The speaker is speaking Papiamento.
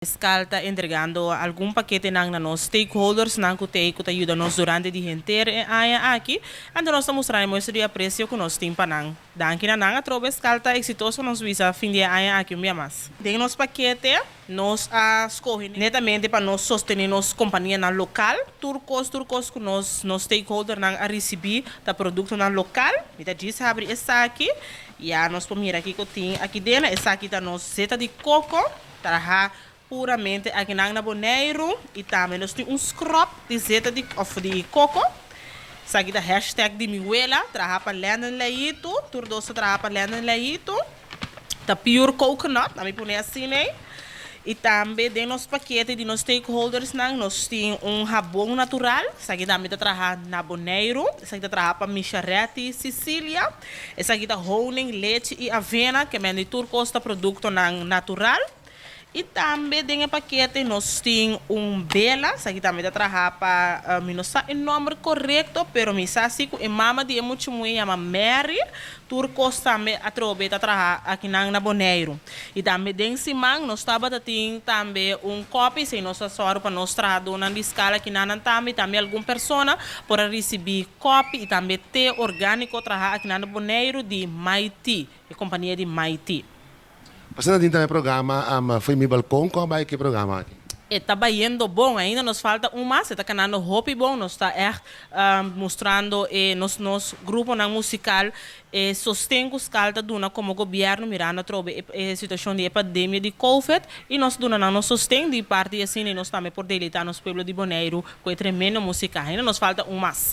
Skal ta entregando algun paketenan na nos stakeholders nan ku tei ku ta yuda nos durante di henter e aña aki. Anto nos ta mustra e muestra di apresio ku nos tin pa nan. Danki na nan atrobe Skal ta eksitoso, nos bisa, fin di e aña aki un bia mas. Den nos pakete nos a skohe netamente pa nos sostené nos kompanianan lokal. Tur kos ku nos stakeholdernan a risibí ta produktonan lokal. Mi ta djis habri esaki. Ya nos por mira kiko tin aki den. Esaki ta nos zeta di koko, trahá puramente aki na Boneiru, i tambe nos tin un scrub di zeta di òf di koko. Esaki ta #DiMiWela, trahá pa Lennon Leito, tur dos trahá pa Lennon Leito. Ta pure coconut, ami pone asina, ne? I tambe den nos pakete di nos stakeholders nan, nos tin un habon natural, esaki tambe ta trahá na Boneiru, esaki ta trahá pa Micharetti Sicilia, esaki ta honing, lechi i avena, ku ta tur kos ta produktonan natural. I tambe den e pakete nos tin un bela, esaki tambe ta trahá pa, mi no sa e nòmber korekto, pero mi sa ku e mama di e mucha muhé yama Mary, tur kos tambe atrobe ta trahá aki na Boneiru. I tambe den siman nos tabatin tambe un kòfi, si nos sòru pa nos trahadónan di Skal aki nan tambe, tambe algun persona por risibí kòfi i tambe te orgániko trahá aki na Boneiru di Mighty, e kompania di Mighty. Pasando den e programa Fo'i Mi Balkon, kon ta bai ku e programa aki? Ta bayendo bon, ainda nos falta un mas, ta kanando hopi bon, nos ta echt mustrando nos gruponan musikal sosten ku Skal ta duna komo gobièrnu mirando atrobe e situashon di pandemia di COVID i nos duna nos sosten di parti asina i nos tambe por deleitá nos pueblo di Boneiru ku e tremendo músika. Ainda nos falta un mas.